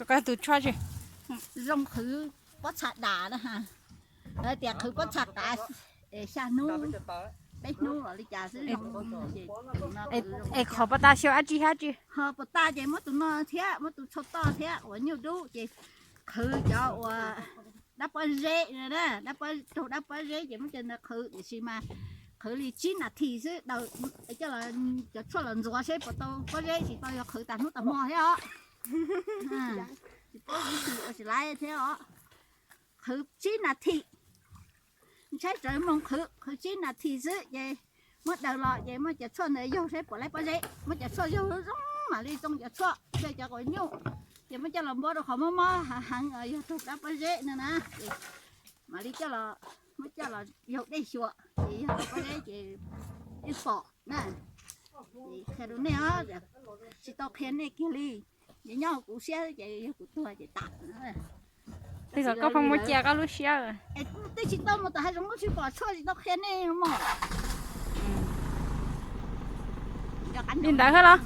Koj tus tshuaj tsis zoo, qhwv pob txha dam na, tias qhwv pob txha qav xya hnub, peb hnub los li cas xwb. Es qhov puas tas xyov dab tsi dab tsi, ho puas tas ces muab tus no thiab muab tus tsho toj thiab uas nyuj dub ces qhwv cov uas dab pob zeb, raug dab pob zeb ces muab cov ntawd qhwv tiam sis mas qhwv li tsib nas this xwb, coj cov tshuaj los ntxuav seb puas tau pob zeb, tsis tau yog qhwv tas hnub tas hmo thiab os. Tsis paub ua tsis laiv thiab os. Qhwv tsib nas this, ntshai tsawv moos qhwv, qhwv tsib nas this xwb ces muab daws los ces muab cov tshuaj ntawd yaug seb puas laib pob zeb, muab cov tshuaj yaug zoo mam li tsoo cov tshuaj thiab cov quav nyuj, ces muab coj los npuab rau qhov mob mob heev yog raug dab pob zeb no na, ces mam li coj los, muab coj los yaug dej xyuas ces yog raug pob zeb ces yeej pom na. Qhia rau nej os, tsis tau qhia nej kiag li, ces nyob kuv siab ces yog kuv tuag ces tas. Twb kom koj pheej muab cia koj lub siab. Twb tsis tau mus tom hav zoov twb tsis pom tshuaj tsis tau qhia nej mog. Li ntawd thiab los?